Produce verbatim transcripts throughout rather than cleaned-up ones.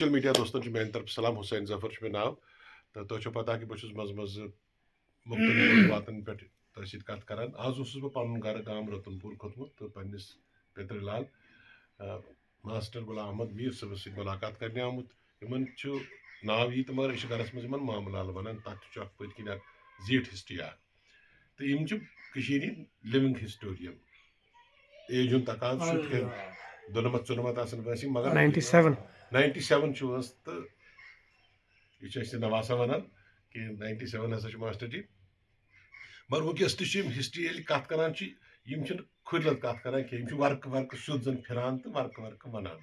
Social media دوستن چھُ میانہِ طرفہٕ سلام، حسین ظفر چھُ مےٚ ناو۔ تہٕ تۄہہِ چھو پتہ کہِ بہٕ چھُس منٛزٕ منٛزٕ مُختٔلِف وجوہاتن پٮ۪ٹھ تۄہہِ سۭتۍ کتھ کران۔ آز اوسُس بہٕ پنُن گرٕ گام رتن پوٗر کھوٚتمُت تہٕ پننِس پیترِ لال، آ، ماسٹر غلام احمد میٖر صٲبس سۭتۍ مُلاقات کرنہِ آمُت۔ یِمن چھُ ناو یی تہٕ مگر أسۍ چھِ گرس منٛز یِمن مامہٕ لال ونان۔ تتھ تہِ چھُ اکھ پٔتۍ کِنۍ اکھ زیٖٹھ ہسٹری اکھ۔ تہٕ یِم چھِ کٔشیٖرِ ہِنٛدۍ لِونگ ہسٹورین۔ ایج ہُنٛد تقاضہٕ چھُ یِتھ کٔنۍ دُنَمَتھ ژُنَمَتھ آسن کٲنٛسہِ، مگر ناینٹی سیوَن۔ ناینٹی سیوَن چھُ وٲنٛس تہٕ یہِ چھُ اَسہِ نواسا وَنان کہِ ناینٹی سیوَن ہسا چھُ ماسٹر جی۔ مگر وٕنکیٚس تہِ چھِ یِم ہسٹری ییٚلہِ کَتھ کَران چھِ، یِم چھِنہٕ کھُرۍ لَد کَتھ کَران کینٛہہ، یِم چھِ ورقہٕ ورقہٕ سیوٚد زَن پھِران تہٕ ورقہٕ ورقہٕ وَنان۔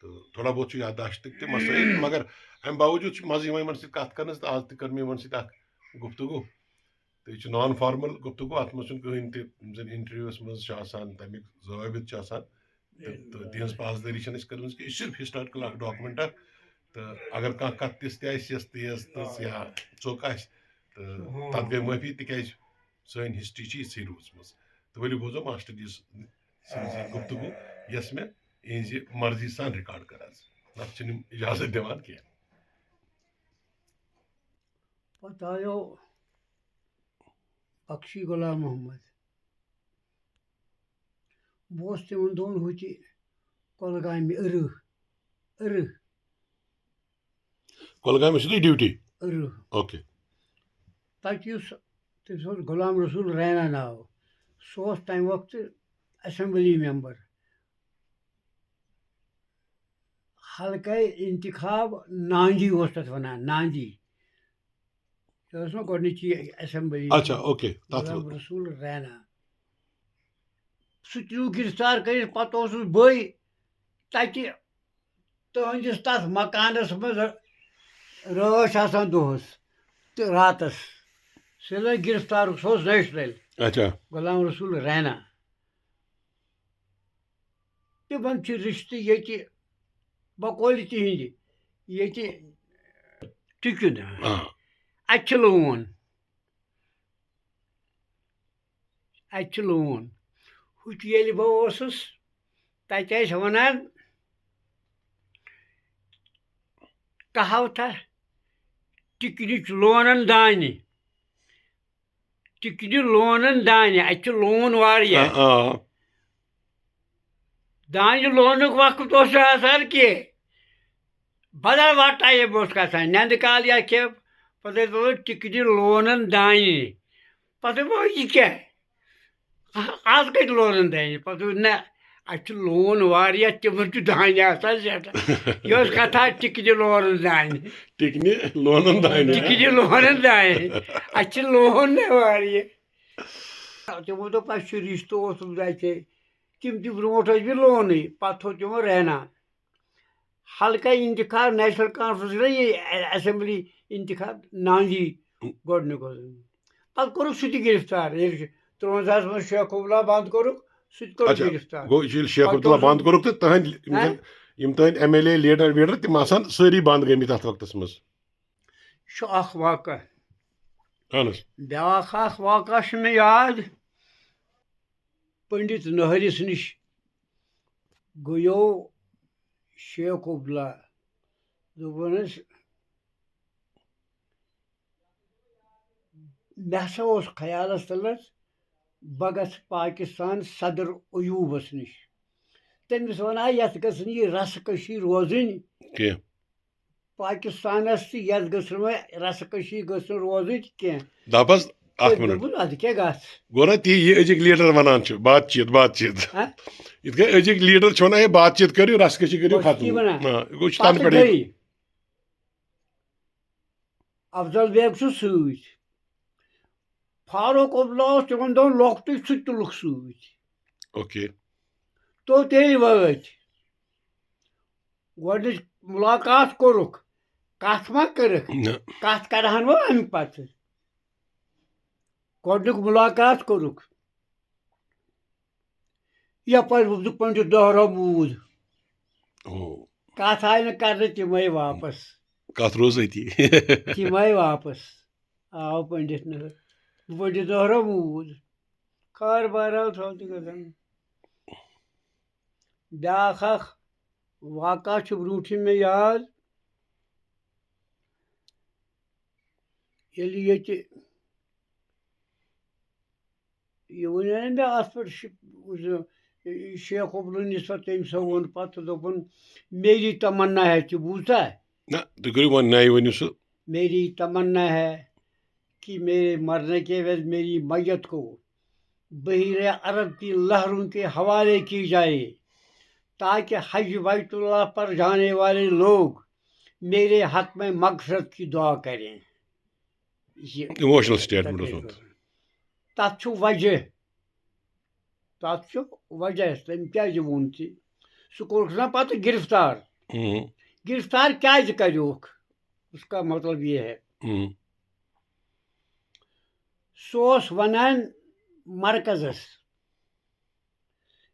تہٕ تھوڑا بہت چھُ یادداشتٕکۍ تہِ مسٲیِل، مگر اَمہِ باوجوٗد چھُ مَزٕ یِوان یِمَن سۭتۍ کَتھ کَرنَس، تہٕ آز تہِ کٔر مےٚ یِمَن سۭتۍ اَکھ گفتگو۔ تہٕ یہِ چھُ نان فارمل گفتگو، اَتھ منٛز چھُنہٕ کٕہٕنۍ تہِ، یِم زَن انٹرویوَس منٛز چھِ آسان، تَمِکۍ ضوابط چھِ آسان، تہٕ، تہٕ تِہنٛز پاسدٲری چھَنہٕ أسۍ کٔرمٕژ کینٛہہ۔ یہِ چھِ صرف ہسٹوریکل اکھ ڈاکومنٹ اکھ۔ تہٕ اگر کانٛہہ کتھ تِژھ تہِ آسہِ یۄس تیز تہٕ یا ژوٚک آسہِ، تہٕ تتھ گٔے معٲفی، تِکیازِ سٲنۍ ہسٹری چھِ یِژھٕے روٗزمٕژ۔ تہٕ ؤلِو بوزو ماسٹر جی سٕنٛز یہِ گفتگو، یۄس مےٚ یِہنٛزِ مرضی سان ریکارڈ کٔر آز۔ نتہٕ چھِنہٕ یِم اجازت دِوان کینٛہہ۔ پتہٕ آیو بخشی غلام محمد۔ بہٕ اوسُس تِمن دۄہن ہُتہِ کۄلگامہِ، ارٕہ، ارٕہ۔ کۄلگامہِ ٲسِو تُہۍ ڈیوٹی؟ ارٕہ۔ اوکے۔ تتہِ یُس، تٔمِس اوس غلام رسول رینا ناو۔ سُہ اوس تمہِ وقتہٕ اسمبلی ممبر۔ حلقہ انتخاب نانجی اوس تتھ ونان، نانجی۔ یہِ اوس نہٕ گۄڈٕنِچی اسمبلی۔ اچھا، اوکے، تتھ غلام رسول رینا۔ سُہ تہِ نیوٗ گرفتار کٔرِتھ، پتہٕ اوسُس بٕے تتہِ تُہنٛدِس تتھ مکانس منٛز رٲچھ آسان دۄہس تہٕ راتس۔ سُہ لٔگۍ گرفتار، سُہ اوس نیشنل۔ اچھا۔ غلام رسول رینا۔ تِمن چھِ رِشتہٕ ییٚتہِ بقولہِ تِہِنٛدِ، ییٚتہِ ٹِکِن۔ آ۔ اَتہِ چھِ لون۔ اَتہِ چھِ لون۔ ہُتہِ ییٚلہِ بہٕ اوسُس، تَتہِ ٲسۍ وَنان کہاوتہ، ٹِکنِچ لونن دانہِ۔ ٹِکنہِ لونن دانہِ، اَتہِ چھُ لون واریاہ۔ آ، آ۔ دانہِ لونُک وقت اوس نہٕ آسان کینٛہہ۔ بدل وقت ٹایم اوس گژھان، نٮ۪نٛدٕ کال یا کینٛہہ، پتہٕ ٲسۍ دَپان، ٹِکنہِ لونن دانہِ۔ پتہٕ دوٚپُکھ، "یہِ کیٛاہ؟ آ-، آز کَتہِ لونن دانہِ؟" پتہٕ دوٚپُکھ، "نہ، اَتہِ چھُ لون واریاہ، تِمن چھُ دانہِ آسان زیٹھان۔" یہِ ٲس کتھا ٹِکنہِ لونن دانہِ۔ ٹِکنہِ لونن دانہِ۔ ٹِکنہِ لونن دانہِ۔ اَتہِ چھِ لون نہ واریاہ۔ تِمو دوٚپ، "اَسہِ چھُ رِشتہٕ اوسمُت اَتہِ۔" تِم تہِ برونٛٹھ ٲسۍ مٕتۍ لونٕے، پتہٕ تھوٚو تِمو رینا۔ حلقہ انتخاب نیشنل کانفرنس، یہِ اسمبلی انتخاب نانجی گۄڈٕنیُک اوس۔ پتہٕ کوٚرُکھ سُہ تہِ گرفتار۔ ییٚلہِ تُرٛوَنزاہَس منٛز شیخ عبداللہ بنٛد کوٚرُکھ، سُہ تہِ کوٚرُکھ اچھا، گرفتار۔ گوٚو ییٚلہِ شیخ پتہٕ عبداللہ اوس بنٛد کوٚرُکھ تہٕ تٕہٕنٛدۍ یِم ہہ؟ زَن، یِم تٕہٕنٛدۍ ایم ایل اے لیڈر ویڈر تِم آسان سٲری بنٛد گٔمٕتۍ تَتھ وقتَس منٛز۔ چھُ اکھ واقعہ۔ اہن حظ۔ بیٛاکھ اکھ واقعہ چھُ مےٚ یاد۔ پنڈت نہرِس نِش گٔیو شیخ عبداللہ، دوٚپُن حظ، مےٚ ہسا اوس خیالس تلس بہٕ گژھٕ پاکستان صدر ایوبس نِش۔ تٔمِس وَنہٕ ہا، یَتھ گٔژھ نہٕ یہِ رَسہٕ کٔشی روزٕنۍ کینٛہہ۔ پاکستانس تہٕ یَتھ گٔژھ نہٕ وۄنۍ رَسہٕ کٔشی گٔژھ نہٕ روزٕنۍ کینٛہہ۔ دَپ حظ، اَکھ تٔمۍ مِنٹ۔ دوٚپُن، اَدٕ کیٛاہ گژھ؟ گوٚو نا تی، یہِ أزِکۍ لیٖڈر وَنان چھِ، بات چیٖت، بات چیٖت۔ ہہ؟ یِتھ کٔنۍ أزِکۍ لیٖڈر چھِ وَنان، "ہے، بات چیٖت کٔرِو، رَسہٕ کٔشی کٔرِو بس تی ختم۔" وَنان۔ نہ، یہِ گوٚو چھُ پَتہٕ تَنہٕ پٮ۪ٹھٕے۔ گٔے۔ افضل بیگ چھُ سۭتۍ۔ فاروق عبداللہ اوس تِمن دۄہن لۄکٹُے، سُہ تہِ تُلُکھ سۭتۍ۔ اوکے۔ تو تیٚلہِ وٲتۍ۔ گۄڈٕنِچ مُلاقات کوٚرُکھ، کَتھ ما کٔرٕکھ؟ نہ۔ کَتھ کَرٕہَن وۄنۍ اَمہِ پَتہٕ۔ گۄڈٕنیُک مُلاقات کوٚرُکھ۔ یپٲرۍ ووٚتھُکھ پنڈت دہرا موٗد۔ او۔ کتھ آیہِ نہٕ کرنہٕ، تِم آیہِ واپس۔ کتھ روٗز أتی۔ تِم آیہِ واپس۔ آو پنڈت نہٕ، پنڈت دہرا موٗد۔ کاربار آو تھاونہٕ گژھان۔ بیٛاکھ اکھ واقعہ چھُ برونٛٹھٕے مےٚ یاد، ییٚلہِ ییٚتہِ یہِ وَنیو نہ مےٚ اَتھ پٮ۪ٹھ شِ-، شیخ عبدالنِس پٮ۪ٹھ، تٔمۍ سا ووٚن پَتہٕ، دوٚپُن، "میری تمنا ہے"، ژٕ بوٗزتھا؟ نہ، تُہۍ کٔرِو وۄنۍ نَیہِ ؤنِو سُہ۔ میری تمنا ہے کہ میرے مرنے کے بعد میری میت کو بحیرہ عرب کی لہروں کے حوالے کی جائے، تاکہ حج بیت اللہ پر جانے والے لوگ میرے حق میں مغفرت کی دعا کریں۔ یہِ Emotional statement اوس تقریر اوسمُت۔ کٔر۔ تَتھ چھُ وجہ، تَتھ چھُ وجہ، تٔمۍ کیٛازِ ووٚن تہِ؟ سُہ کوٚرُکھ نا پَتہٕ گِرفتار۔ ہُم۔ گِرفتار کیٛازِ کَریوکھ؟ اس کا مطلب یہ ہے۔ ہُم۔ سُہ اوس وَنان مرکزَس،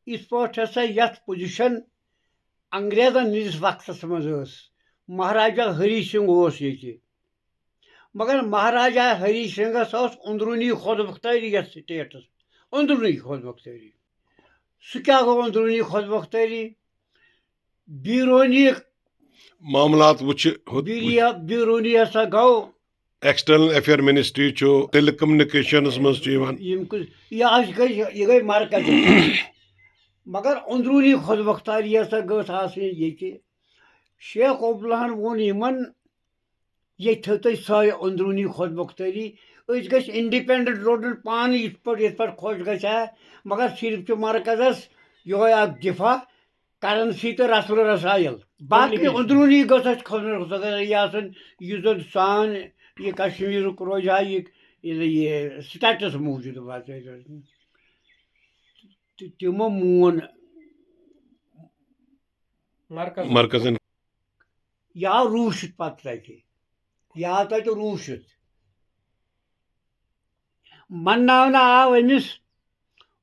یِتھ پٲٹھۍ ہسا یَتھ position انگریزن ہٕنٛدِس وقتس منٛز ٲس، مہاراجا ہری سنگھ اوس ییٚتہِ، مگر مہاراجا ہری سنگھس ٲس أنٛدروٗنی خۄد مۄختٲری یَتھ stateس، أنٛدروٗنی خۄد مۄختٲری۔ سُہ کیٛاہ گوٚو أنٛدروٗنی خۄد مۄختٲری؟ بیرونی معاملات وٕچھِ ہُہ-، بیریا-، بیرونی ہسا گوٚو External Affair Ministry چھُ، Telecommunicationsس منٛز چھُ یِوان۔ یِم کُس-، یہِ حظ گٔے، یہِ گٔے مرکز۔ مگر أنٛدروٗنی خۄد مۄختٲری ہسا گٔژھ آسٕنۍ ییٚتہِ۔ شیخ عبداللہن ووٚن یِمن، ییٚتہِ تھٲیِو تُہۍ سۄے أنٛدروٗنی خۄد مۄختٲری، أسۍ گٔژھۍ independent روزُن پانہٕ یِتھ پٲٹھۍ، یِتھ پٲٹھۍ خۄش گژھِ ہا، مگر صرف چھُ مرکزس یِہوٚے اکھ دفاع، currency تہٕ رسل رسایل۔ باقٕے communication۔ أنٛدروٗنی گٔژھ اَسہِ خۄد مۄختٲری آسٕنۍ، یُس زَن سان یہِ کشمیٖرُک روزِ ہا یہِ، یہِ، یہِ status موٗجوٗد۔ بس۔ تہٕ تِمو مون مرکز۔ مرکزن۔ یہِ آو روٗشِتھ پتہٕ تَتہِ، یہِ آو تَتہِ روٗشِتھ۔ منناونہٕ آو أمِس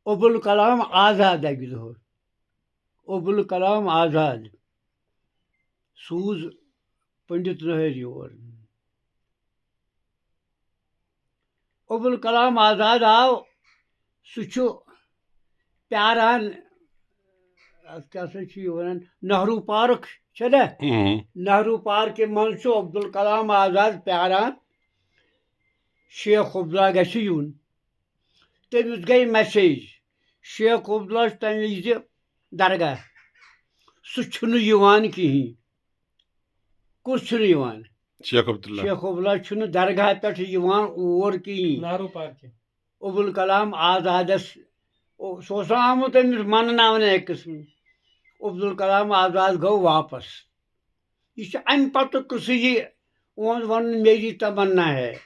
ابوالکلام آزاد اَکہِ دۄہ۔ ابوالکلام آزاد سوٗز پنڈت نہٲرۍ یور۔ ابوالکلام آزاد آو، سُہ چھُ پیاران، اَتھ کیٛاہ سا چھِ یہِ وَنان، نہروٗ پارک چھےٚ نا؟ اۭں۔ نہروٗ پارکہِ منٛز چھُ عبدالکلام آزاد پیاران، شیخ عبداللہ گژھِ یُن۔ تٔمِس گٔے message، شیخ عبداللہ چھُ تَمہِ وِزِ درگاہ، سُہ چھُنہٕ یِوان کِہیٖنۍ۔ کُس چھُنہٕ یِوان؟ شیخ عبداللہ۔ شیخ عبداللہ چھُنہٕ درگاہ پٮ۪ٹھ یِوان اور کِہیٖنۍ۔ نہروٗ پارکہِ۔ ابوالکلام آزادس، او-، سُہ اوس آمُت أمِس منناونہٕ أکِس۔ عبدالکلام آزاد گوٚو واپس۔ یہِ چھُ اَمہِ پتُک قٕصہٕ یہِ، اُہُنٛد وَنُن میری تمنا ہے،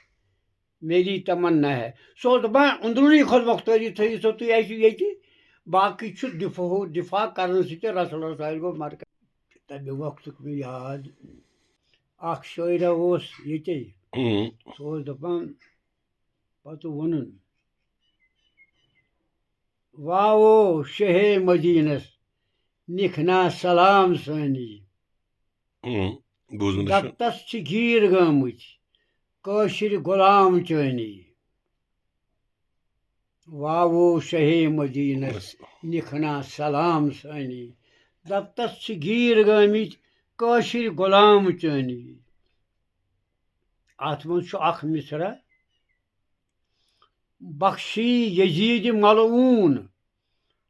میری تمنا ہے۔ سُہ اوس دَپان، أنٛدروٗنی خۄد مۄختٲری تھٲیِو سا تُہۍ اَسہِ ییٚتہِ، باقٕے چھُ دِفاع، دِفاع کرنہٕ سۭتۍ رسول رسول گوٚو مرکز۔ تَمہِ وقتُک مےٚ یاد، اکھ شٲعرہ اوس ییٚتے، اۭں۔ سُہ اوس دَپان، پتہٕ ووٚنُن، واوو شہے مدینس نِکھنا سلام سٲنی۔ اۭں، بوٗزمُت چھُ۔ دپتس چھِ گیٖر گٲمٕتۍ کٲشِرۍ غلام چٲنی۔ واوو شہے مدینس بس۔ نِکھنا سلام سٲنی۔ دپتس چھِ گیٖر گٲمٕتۍ کٲشِرۍ غلام چٲنی۔ اتھ منٛز چھُ اکھ مصرع، بخشی یزید ملعون،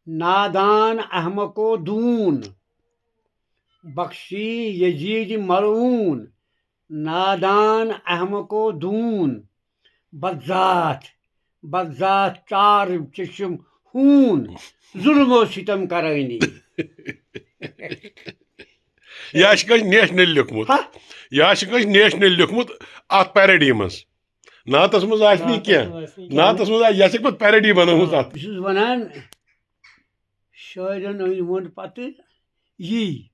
نادان احمقو دون۔ بخشی یزید ملعون، نادان احمقو دون۔ بدذات، بدذات چار چشم ہوٗن، ظلم و ستم کرٲنی۔ یہِ آسہِ کٲنٛسہِ نیشنل لیوٚکھمُت۔ ہا؟ یہِ آسہِ کٲنٛسہِ نیشنل لیوٚکھمُت اتھ parody منٛز۔ نعتس منٛز آسہِ نہٕ یہِ نعتس کینٛہہ۔ منٛز آسہِ نہٕ کینٛہہ۔ نعتس منٛز آسہِ، یہِ آسہِ پتہٕ parody بنٲومٕژ اتھ۔ بہٕ چھُس ونان، شٲعرن أنۍ ووٚن پتہٕ یی۔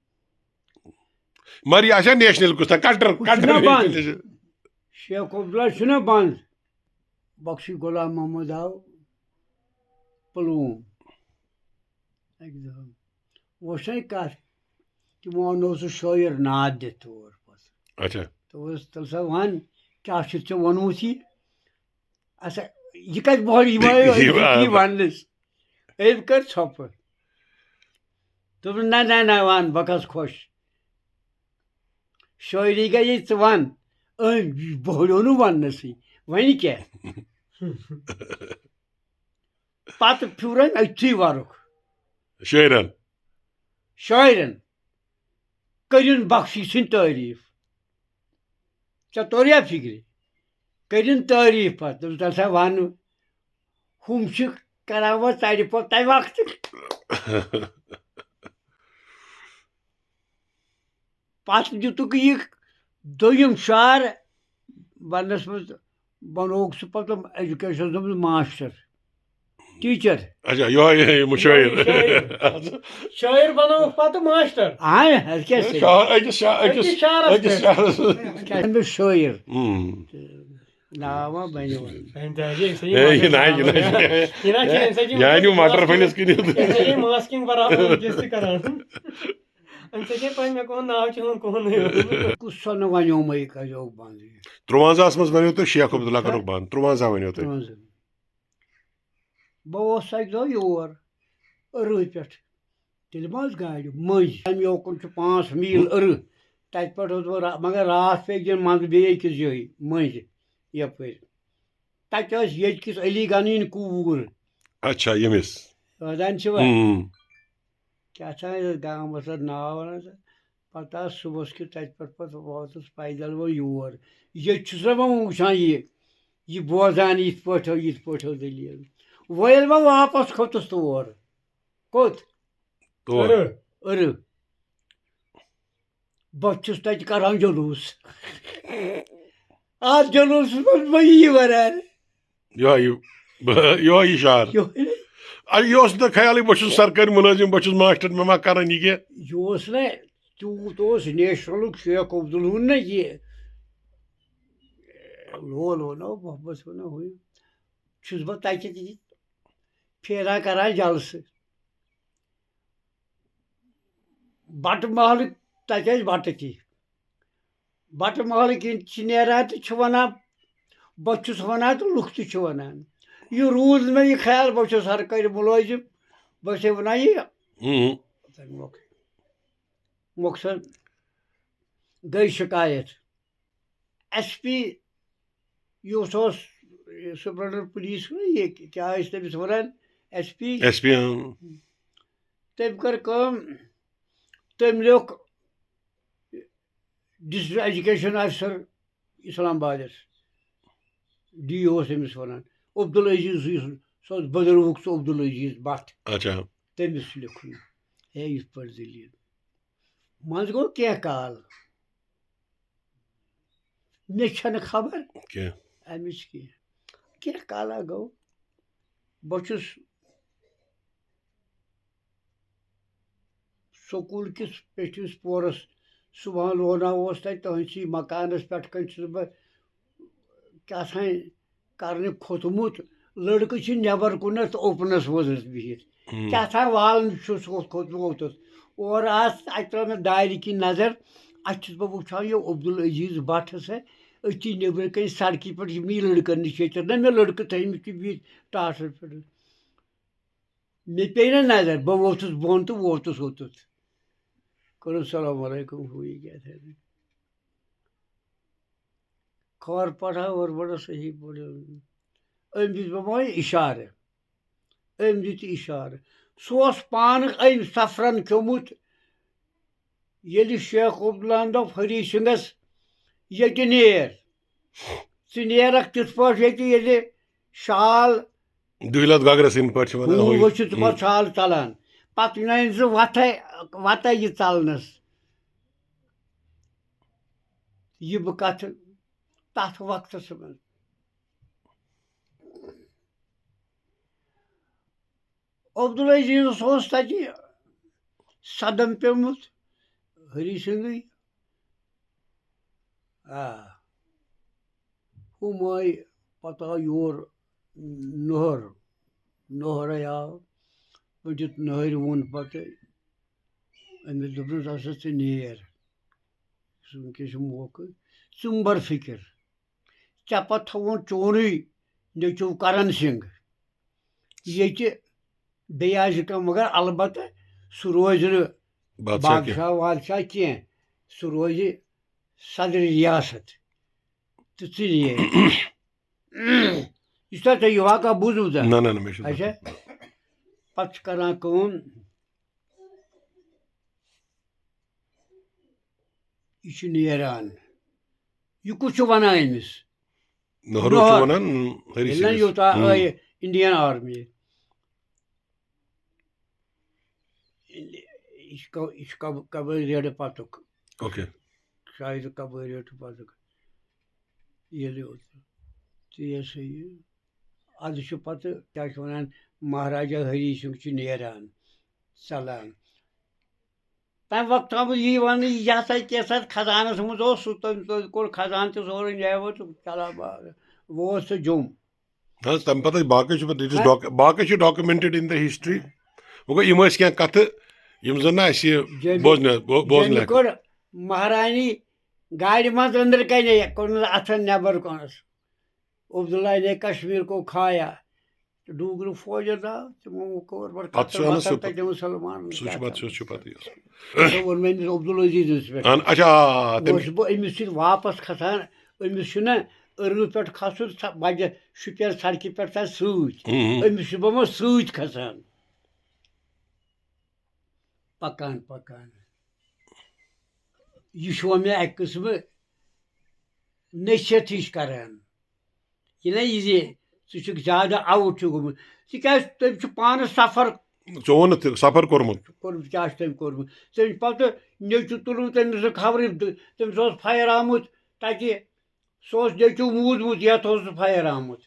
مگر یہِ آسہِ ہا نیشنل کُس تام، کٹر، ہُہ چھُنہ کٹر بنٛد۔ نیشنل۔ شیخ عبداللہ چھُنہ بنٛد۔ بخشی غلام محمد آو پلوم۔ اکہِ دۄہ وٕچھے کتھ، تِمو اننوو سُہ شٲعر نعت دِتھ تور پتہٕ۔ اچھا۔ دوٚپُس، "تیٚلہِ سا وَن، کیٛاہ چھُتھ ژےٚ ووٚنمُت یہِ؟ اچھا، یہِ کتہِ بۄہر یہِ ما یہِ یہِ آو۔ وَننَس؟" أمۍ کٔر ژھۄپہٕ۔ دوٚپُن، "نہ، نہ، نہ، وَن، بہٕ گژھٕ خۄش۔" شٲعری گٔیے ژٕ وَن، أمۍ بوٚہلیو نہٕ وَننَسٕے، وۄنۍ کیٛاہ؟ پَتہٕ پھیوٗر أمۍ أتھی وَرُک۔ شٲعرَن۔ شٲعرَن کٔرِن بخشی سٕنٛدۍ تعریٖف۔ ژےٚ توٚر یا فِکرِ؟ کٔرِن تعریٖف پَتہٕ، دوٚپُس، "دَپسا وَن، ہُم چھِ کَران وۄنۍ ژَرِ پوٚپ تَمہِ وقتہٕ۔" پَتہٕ دِتُکھ یہِ دوٚیِم شعر وَننَس منٛز، بَنووُکھ سُہ پَتہٕ ایجوکیشنَس منٛز ماسٹر، ٹیٖچر۔ اچھا، یِہوٚے، یِہوٚے، یِم شٲعر۔ شٲعر۔ شٲعر بَنووُکھ پَتہٕ ماسٹر۔ آ، اَدٕ کیٛاہ سا؟ شعر أکِس شا-، أکِس، أکِس شعرَس أکِس پٮ۪ٹھ۔ شعرَس۔ کیٛاہ چھِ أمِس شٲعر؟ اۭں۔ ناو ما بَنہِ وۄنۍ؟ أمۍ تہِ ہا چھِ أمۍ سۭتۍ ہے، یہِ ماسٹر نہ، یہِ نہ، برابر۔ یہِ نہ چھِ أمۍ سۭتۍ یہِ یہِ ہا نیوٗ ماسٹر مٹر پھٔلِس کِنۍ۔ أمۍ سۭتۍ یہِ ماسکِنٛگ برابر وٕنکیٚس تہِ کران۔ أمۍ سۭتۍ ہے پَے مےٚ کٕہُنٛد ناو چھُ یِوان، کٕہُنٛد نہٕ یِوان۔ کُس سۄنہٕ وَنیومَے کَریو بنٛد یہِ؟ تُرٛوَنٛزاہَس منٛز وَنیو تۄہہِ شیخ عبداللہ کَرُکھ بنٛد، تُرٛوَنٛزاہ وَنیو تۄہہِ۔ تُرٛوَنٛزاہ۔ بہٕ اوسُس اَکہِ دۄہ یور، أرٕہہ پٮ۪ٹھ۔ تیٚلہِ ما ٲس گاڑِ مٔنٛزۍ؟ اَمہِ یوکُن چھُ پانٛژھ میٖل أرٕہ۔ تَتہِ پٮ۪ٹھ اوسُس بہٕ را-، مگر راتھ پیٚیہِ دِنۍ منٛزٕ بیٚیہِ أکِس جایہِ مٔنٛزۍ یَپٲرۍ۔ تَتہِ ٲس ییٚتہِ کِس علی غنیٖن کوٗر۔ اچھا، ییٚمِس۔ روزان چھِ وۄنۍ۔ اۭں۔ کیٛاہ تھام ٲس گامَس اَتھ ناو وَنان تہٕ پَتہٕ آس صُبحَس کیُتھ تَتہِ پٮ۪ٹھ پَتہٕ ووتُس پیدل وۄنۍ یور۔ ییٚتہِ چھُس نہ وۄنۍ وٕچھان یہِ، یہِ بوزان یِتھ پٲٹھۍ ہو، یِتھ پٲٹھۍ ہو دٔلیٖل۔ وۄنۍ ییٚلہِ وۄنۍ واپَس کھوٚتُس تور، کوٚت؟ تور۔ أرٕ۔ أرٕ۔ بہٕ چھُس تَتہِ کَران جلوٗس۔ اَتھ جلوٗسَس منٛز بہٕ یی وَران۔ یِہوٚے یہِ، یِہوٚے یہِ شعر۔ یِہوٚے۔ اَدٕ یہِ اوس نہٕ خیالٕے بہٕ چھُس سرکٲرۍ مُلٲزِم، بہٕ چھُس ماسٹر، مےٚ ما کَرَن یہِ کینٛہہ۔ یہِ اوس نہ تیوٗت اوس نیشنلُک شیخ عبدالہُن نہ یہِ۔ لول وَنو، محبت وَنو، ہُہ یہِ۔ چھُس بہٕ تَتہِ تہِ پھیران کَران جلسہٕ۔ بَٹہٕ محلہٕ، تَتہِ ٲسۍ بَٹہٕ تہِ۔ بَٹہٕ محلہٕ کِنۍ چھِ نیران تہٕ چھِ وَنان، بہٕ چھُس وَنان تہٕ لُکھ تہِ چھِ وَنان۔ یہِ روٗز مےٚ یہِ خیال، بہٕ چھُس سرکٲرۍ مُلٲزِم، بہٕ چھُسے وَنان یہِ۔ ہُم۔ مۄخ-، مۄخصر گٔے شکایت۔ ایس پی یُس اوس، یہِ سپرنٹنڈنٹ پولیس، یہِ کیٛاہ ٲسۍ تٔمِس وَنان؟ S P. ایس پی، اۭں۔ تٔمۍ کٔر کٲم، تٔمۍ لیوٚکھ ڈسٹرکٹ ایجوکیشن آفیسر اسلام آبادس، ڈی او اوس أمِس وَنان، عبدالعزیز یُس، سُہ اوس بدروُک سُہ عبدالعزیز بٹ۔ اچھا۔ تٔمِس لیوٚکھُن، ہے، یِتھ پٲٹھۍ دٔلیٖل۔ منٛزٕ گوٚو کینٛہہ کال، مےٚ چھَنہٕ خبر کینٛہہ۔ اَمِچ کینٛہہ۔ کینٛہہ کالا گوٚو، بہٕ چھُس سکوٗل کِس پیٚٹھِس پورس، صُبحن لونان اوس تَتہِ تٔہنٛدسٕے مکانس پٮ۪ٹھ کنہِ چھُس بہٕ کیٛاہ تھانۍ کرنہِ کھوٚتمُت۔ لٔڑکہٕ چھِ نٮ۪بر کُنتھ اوپنس منٛز بِہِتھ۔ ہم۔ کیٛاہ تھانۍ والنہِ چھُس کھوٚتمُت اوتَتھ۔ اورٕ آس، اَتہِ ترٲو مےٚ دارِ کِنۍ نظر، اَتہِ چھُس بہٕ وٕچھان یہِ عبدالعزیز بٹ ہسا أتھی نیٚبرٕ کَنۍ سڑکہِ پٮ۪ٹھ یِمنٕے لٔڑکَن نِش ییٚتٮ۪تھ نہ مےٚ لٔڑکہٕ تھٲیمٕتۍ چھِ بِہِتھ ٹاٹھَس پٮ۪ٹھ۔ مےٚ پیٚیہِ نہ نظر، بہٕ ووتُس بۄن تہٕ ووتُس اوٚتَتھ۔ کوٚرُن سلام علیکم، ہُہ یہِ کیٛاہ تھٲے۔ کھۄر پَٹھا ہورٕ بَڑٕ صحیح پٲٹھۍ۔ أمۍ دِژ مےٚ وۄنۍ اِشارٕ۔ أمۍ دِتۍ اِشارٕ۔ سُہ اوس پانہٕ أمۍ سفرن کھیوٚمُت۔ ییٚلہِ شیخ عبداللہن دوٚپ ہری سنگھس، "ییٚتہِ نیر، ژٕ نیرکھ تِتھ پٲٹھۍ ییٚتہِ، ییٚلہِ شال دُہلت گگرس ہٕنٛدۍ پٲٹھۍ چھِ وَنان، دوٗر ہُے۔ ؤسِتھ ژٕ پَتہٕ شال ژَلان، پَتہٕ نَنہِ زٕ وَتھے، وَتے یہِ ژَلنَس۔" یہِ بہٕ کَتھٕ تَتھ وقتَس منٛز۔ عبدالعزیزس اوس تَتہِ صدم پیوٚمُت ہری سنگھٕے۔ آ، ہُم آے پَتہٕ آو یور نوہر، نوہرے آو، پٔٹِتھ نوہرِ ووٚن پَتہٕ أمِس، دوٚپنَس، "ہسا ژٕ نیر، سُہ وٕنکیٚس چھُ موقعہٕ، ژٕ مہٕ بَر فِکر۔" ژےٚ پتہٕ تھووُن چونُے نیٚچو کرن سنگھ۔ ییٚتہِ بیٚیہِ آسہِ کانٛہہ، مگر البتہ سُہ روزِ نہٕ بادشاہ کینٛہہ۔ بادشاہ وادشاہ کینٛہہ۔ سُہ روزِ صدر ریاست تہٕ ژٕ نیر۔ یُس تۄہہِ تۄہہِ یہِ واقعہ بوٗزوٕ زانٛہہ؟ نہ نہ نہ مےٚ چھُ اچھا، پتہٕ چھِ کران کٲم، یہِ چھُ نیران۔ یہِ کُس چھُ ونان أمِس؟ نہروٗ چھُ نہر۔ ونان ہری ییٚلہِ نہ سنگھس۔ یوٗتاہ ہم۔ آیہِ انڈین آرمی، یہِ چھُ کو- یہِ چھُ کب- قبٲیلی ریڈٕ پتُک، اوکے۔ شاید قبٲیلی ریڈٕ پتُک۔ ییٚلہِ اوس، تہٕ یہِ ہسا یہِ، ادٕ چھُ پتہٕ کیٛاہ چھِ ونان، مہاراجا ہری سنگھ چھُ نیران، ژلان۔ تمہِ وقتہٕ آمُت یی وننہٕ، یہِ ہسا کیٛاہ سا خزانس منٛز اوس سُہ، تٔمۍ تٔمۍ کوٚر خزانہٕ تہِ سورُے نیوٕ تہٕ چلا با-، ووت سُہ جوٚم۔ نہ حظ، تَمہِ پَتہٕ ٲسۍ باقٕے چھُ پَتہٕ it is ہہ؟ doc- باقٕے چھُ documented in the history۔ وۄنۍ گوٚو یِم ٲسۍ کینٛہہ کَتھٕ یِم زَن نہٕ اَسہِ جیٚمہِ- بوزنہِ بو- بوزنہِ جیٚمہِ ہٮ۪کو۔ کوٚر مہرانی گاڑِ منٛز أنٛدرٕ کَنے، کوٚرنَس اَتھَن نٮ۪بَر کُنَس۔ عبداللہ نے کشمیر کو کھایا۔ ڈوٗگرٕ فوجَن آو، تِمو کوٚر پَتہٕ پَتہٕ چھُ قتل اَنان سُہ مَتَل تَتہِ مُسلمانَن سُہ کیٛاہ چھُ پَتہٕ سُہ تھاوُن۔ چھُ پَتہٕ یہِ۔ سُہ ووٚن مےٚ أمِس عبدالعزیزَس پٮ۪ٹھ۔ اَہَن، اچھا، آ، تٔمۍ اوس بہٕ أمِس سۭتۍ واپَس کھسان، أمِس چھُنہ أرٕو پٮ۪ٹھ کھسُن، سا-، بَجہِ شُپین سڑکہِ پٮ۪ٹھ تَتہِ سۭتۍ۔ ہُم، ہُم۔ أمِس چھُس بہٕ وۄنۍ سۭتۍ کھسان۔ پَکان، پَکان۔ یہِ چھُ وۄنۍ مےٚ اَکہِ قٕسمہٕ نصیحت ہِش کران۔ یہِ نہ یہِ زِ ژٕ چھُکھ زیادٕ out چھُ گوٚمُت۔ تِکیٛازِ تٔمۍ چھُ پانہٕ سفر ژٕ ووٚنُتھ تہِ سفر کوٚرمُت۔ کوٚرمُت، کیٛاہ چھُ تٔمۍ کوٚرمُت؟ تٔمۍ چھُ پَتہٕ نیٚچوٗ تُلمُت، تٔمِس نہٕ خبرٕے، تٔمِس اوس fire آمُت تَتہِ، سُہ اوس نیٚچوٗ موٗدمُت، یَتھ اوس سُہ fire آمُت۔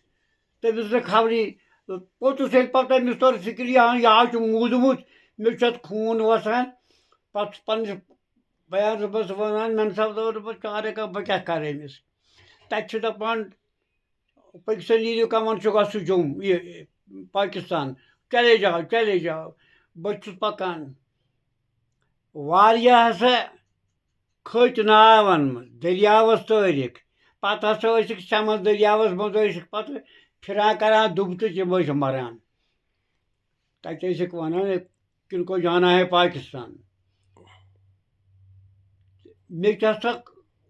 تٔمِس نہٕ خبرٕے۔ پوٚتُس ییٚلہِ پَتہٕ تٔمِس توٚر فِکرِ، یہِ ہا، یہِ ہا چھُ موٗدمُت، مےٚ چھُ اَتھ خوٗن وَسان۔ پَتہٕ چھُ پَنٕنِس بیانَس منٛز وَنان، مٮ۪ن صٲب، دوٚپُن، بہٕ چارٕ کَرٕ، بہٕ کیٛاہ کَرٕ أمِس؟ تَتہِ چھُ دَپان، پٲکِستٲنۍ ییٖرِو کَمَن چھُ گژھُن جوٚم، یہِ پاکِستان، چلے جاو، چلے جاو۔ بہٕ چھُس پَکان۔ واریاہ ہسا کھٔتۍ ناوَن منٛز، دٔریاوَس تٲرِکھ۔ پَتہٕ ہسا ٲسِکھ سٮ۪مَس دٔریاوَس منٛز، ٲسِکھ پَتہٕ پھِران کَران دُبہٕ تہٕ تِم ٲسۍ مَران۔ تَتہِ ٲسِکھ وَنان، کن کو جانا ہے پاکستان۔ مےٚ تہِ ہسا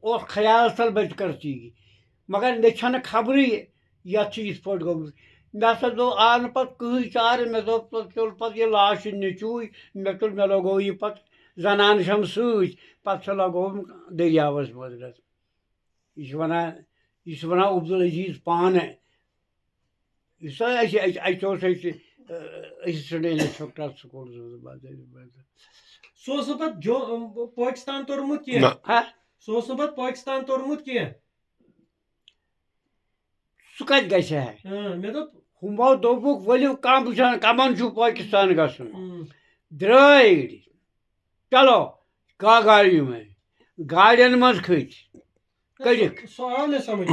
اوس خیال سَل بہٕ تہِ کَرٕ تی، مگر مےٚ چھَنہٕ خبرٕے یَتھ چھُ یِتھ پٲٹھۍ گوٚمُت۔ مےٚ ہسا دوٚپ، آو نہٕ پَتہٕ کٕہٕنۍ چارٕ، مےٚ دوٚپ، تُل، تُل پَتہٕ یہِ لاش چھُ نیٚچوٗے، مےٚ تُل، مےٚ لَگوو یہِ پَتہٕ زَنان چھَم سۭتۍ، پَتہٕ سُہ لَگووُم دٔریاوَس منٛز گژھ۔ یہِ چھُ وَنان، یہِ چھُ وَنان عبدالعزیز پانہٕ۔ یُس ہسا اَسہِ، اَسہِ، اَسہِ اوس اَسہِ، اَ، assistant inspector سکوٗلَس منٛز، باضٲبطہٕ، باضٲبطہٕ۔ سُہ اوس نہٕ پَتہٕ جو پٲکِستان توٚرمُت کینٛہہ۔ نہ۔ ہا؟ سُہ اوس نہٕ پَتہٕ پٲکِستان توٚرمُت کینٛہہ۔ سُہ کَتہِ گژھِ ہا؟ اۭں، مےٚ دوٚپ۔ ہُمو دوٚپُکھ، ؤلِو کَم وٕچھان، کَمَن چھُ پٲکِستان گژھُن؟ اۭں۔ درٛٲے أڑۍ۔ چلو، کا گاڑِ منٛز، گاڑٮ۪ن منٛز کھٔتۍ۔ کٔڑِکھ۔ سُہ آو نہٕ سَمٕجھ۔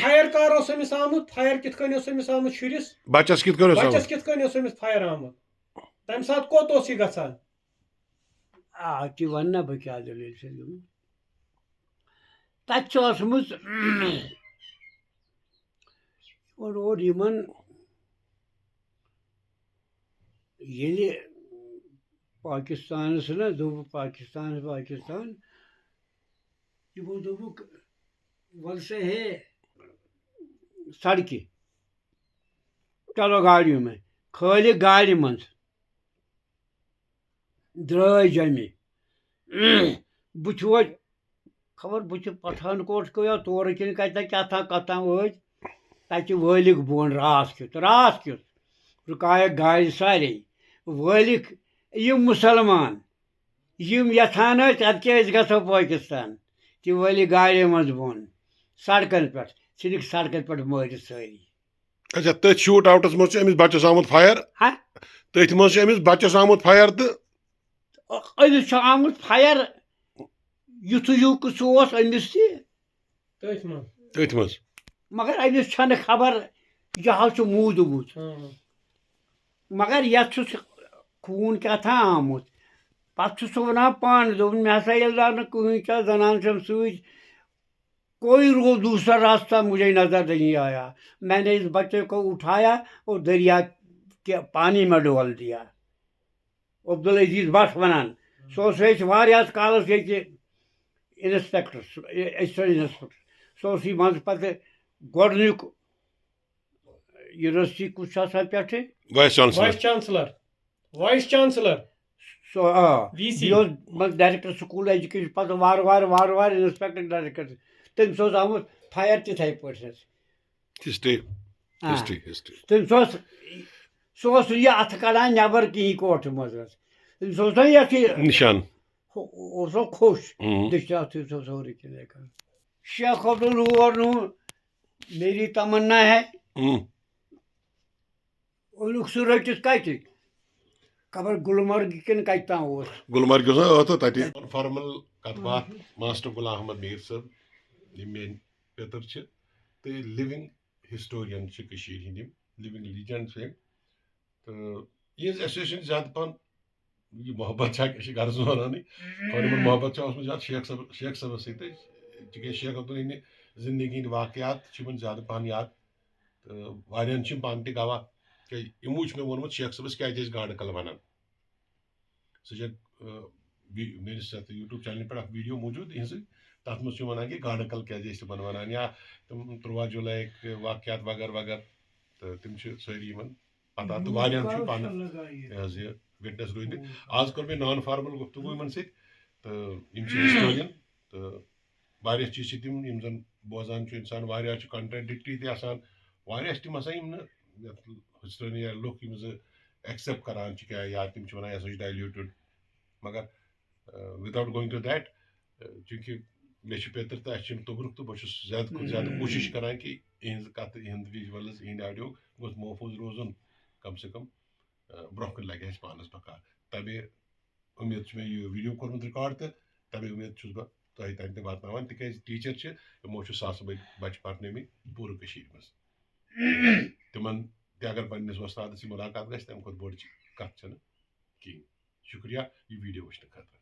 fire کر اوس أمِس آمُت؟ fire کِتھ کٔنۍ اوس أمِس آمُت شُرِس؟ بَچَس کِتھ کٔنۍ اوس بَچَس آمُت؟ کِتھ کٔنۍ اوس أمِس fire آمُت؟ تَمہِ ساتہٕ کوٚت اوس یہِ گژھان؟ آ، تہِ وَن نہ بہٕ کیٛاہ دٔلیٖل چھےٚ گٔمٕژ۔ تَتہِ چھِ ٲسمٕژ اورٕ اورٕ یِمَن، ییٚلہِ پاکِستانَس نہ دوٚپُکھ، پاکِستان، پاکِستان، یِمو دوٚپُکھ، وَل سا ہے، سڑکہِ، چلو گاڑِ منٛز، کھٲلِکھ گاڑِ منٛز۔ درٛاے جَمہِ۔ بہٕ چھُ وۄنۍ خبر، بہٕ چھُ پٹھان کوٹ کیو یا تورٕ کِنۍ کَتہِ تام کیٛاہ تام کَتھ تام وٲتۍ۔ تَتہِ وٲلِکھ بۄن راتھ کیُتھ، راتھ کیُتھ۔ رُکایَکھ گاڑِ سارے۔ وٲلِکھ یِم مُسلمان، یِم یَژھان ٲسۍ اَدٕ کیٛاہ أسۍ گژھو پٲکِستان، تِم وٲلِکھ گاڑِ منٛز بۄن سڑکَن پٮ۪ٹھ، ژھٕنِکھ سڑکَن پٮ۪ٹھ مٲرِتھ سٲری۔ اچھا، تٔتھۍ shoot outس منٛز چھُ أمِس بَچَس آمُت fire۔ ہا؟ تٔتھۍ منٛز چھُ أمِس بَچَس آمُت fire تہٕ أمِس چھُ آمُت fire، یُتھُے ہیوٗ سُہ اوس أمِس تہِ، تٔتھۍ منٛز۔ تٔتھۍ منٛز۔ مگر أمِس چھَنہٕ خبر یہِ حظ چھُ موٗدمُت۔ ہاں۔ مگر یَتھ چھُس خوٗن کیٛاہ تھام آمُت۔ پَتہٕ چھُ سُہ وَنان پانہٕ، دوٚپُن، مےٚ ہسا ییٚلہِ درٛاو نہٕ کٕہٕنۍ کیٛاہ زَنان چھَم سۭتۍ، کوئی رو دوسرا راستہ مجھے نظر نہیں آیا۔ میں نے اس بچے کو اٹھایا اور دریا کے پانی میں ڈال دیا۔ عبدالعزیز بٹ وَنان، سُہ اوس اَسہِ واریاہَس کالَس ییٚتہِ انسپیکٹر، ایسسٹنٹ انسپیکٹر، سُہ اوس یہِ منٛزٕ پتہٕ گۄڈٕنیُک یونیورسٹی کُس چھُ آسان پٮ۪ٹھٕ؟ Vice chancellor. Vice chancellor. Vice chancellor. سُہ آ وی سی۔ یہِ اوس منٛزٕ ڈائریکٹر سکول ایجوکیشن، پتہٕ وارٕ وارٕ وارٕ وارٕ انسپیکٹر ڈائریکٹر۔ تٔمِس اوس آمُت فائر تِتھے پٲٹھۍ حظ۔ ہسٹری۔ آ۔ ہسٹری۔ ہسٹری۔ تٔمِس اوس سُہ اوس نہٕ یہِ اَتھٕ کڑان نٮ۪بر کِہیٖنۍ کوٹھٕ منٛز حظ۔ تٔمِس اوس نہ یَتھ یہِ نشان۔ اوس سُہ خوش۔ ہم۔ دٔچھنہِ اَتھٕ تٔمِس اوس ہورٕ کِنۍ ہٮ۪کان۔ شیخ عبدالہور نو میری تمنا ہے۔ ہم۔ اوٚنُکھ سُہ رٔٹِتھ کَتہِ؟ خبر گُلمرگہِ کِنہٕ کَتہِ تام اوس۔ گُلمرگہِ اوس نا ٲتھٕ تَتہِ۔ فارمل کَتھ باتھ ماسٹر غلام احمد میر صٲب، یِم میٲنۍ پیٚتٕر چھِ، تہٕ لِونگ ہسٹوریَن چھِ کٔشیٖرِ ہِنٛدۍ یِم، لِونگ لیجنڈ چھِ یِم۔ تہٕ یِہٕنٛز ایسوسیشن زیادٕ پَہَن یہِ محبت چھا، أسۍ چھِ غرض وَنانٕے، خٲر یِمَن محبت چھا اوسمُت زیادٕ شیخ صٲب، شیخ صٲبَس سۭتۍ تہِ، تِکیٛازِ شیخ عبدالہٕنٛدِ زندگی ہِنٛدۍ واقعات چھِ یِمَن زیادٕ پَہَن یاد۔ تہٕ واریاہَن چھِ یِم پانہٕ تہِ گواہ، کیٛازِ یِموٕے چھِ مےٚ ووٚنمُت شیخ صٲبَس کیٛازِ ٲسۍ گاڈٕ کَل وَنان۔ سُہ چھِ، آ، وی-، میٲنِس یَتھ یوٗٹیوٗب چینلہِ پٮ۪ٹھ اَکھ ویٖڈیو موٗجوٗد یِہٕنٛزٕے، تَتھ منٛز چھِ وَنان کہِ گاڈٕ کَل کیٛازِ ٲسۍ تِمَن وَنان، یا تِم تُرٛواہ جُلایِکۍ واقعات وغٲرٕ وغٲرٕ، تہٕ تِم چھِ سٲری یِمَن پَتہ، تہٕ واریاہَن چھُ پانہٕ یہِ حظ یہِ وِٹنٮ۪س روٗدمٕتۍ۔ آز کٔر مےٚ نان فارمل گفتگو یِمَن سۭتۍ، تہٕ یِم چھِ ہسٹوریَن، تہٕ واریاہ چیٖز چھِ تِم، یِم زَن بوزان چھُ اِنسان، واریاہ چھِ کانٹرٛڈِکٹری تہِ آسان، واریاہ چھِ تِم آسان، یِم نہٕ یَتھ ہسٹوریَن یا لُکھ یِم زٕ ایکسیپٹ کَران چھِ کینٛہہ، یا تِم چھِ وَنان، یہِ ہسا چھُ ڈایلیوٗٹِڈ۔ مگر without going to that، چوٗنٛکہِ مےٚ چھُ پیٚتٕر تہٕ اَسہِ چھُنہٕ توٚبرُک، تہٕ بہٕ چھُس زیادٕ کھۄتہٕ زیادٕ کوٗشِش کَران کہِ یِہٕنٛز کَتھٕ، یِہٕنٛدۍ وِجوَلٕز، یِہٕنٛدۍ آڈیو گوٚژھ محفوٗظ روزُن، کم سے کم، آ، برٛونٛہہ کُن لَگہِ اَسہِ پانَس بکار۔ تَمے اُمید چھِ مےٚ یہِ ویٖڈیو کوٚرمُت رِکارڈ، تہٕ تَمے اُمید چھُس بہٕ تۄہہِ تام تہِ واتناوان، تِکیٛازِ ٹیٖچَر چھِ، یِمو چھُ ساسہٕ بٔدۍ بَچہِ پَرنٲومٕتۍ پوٗرٕ کٔشیٖرِ منٛز۔ تِمَن تہِ اگر پنٛنِس وۄستادَس سۭتۍ مُلاقات گژھِ، تَمہِ کھۄتہٕ بٔڑ چھِ کَتھ چھَنہٕ کِہیٖنۍ۔ شُکریہ یہِ ویٖڈیو وٕچھنہٕ خٲطرٕ۔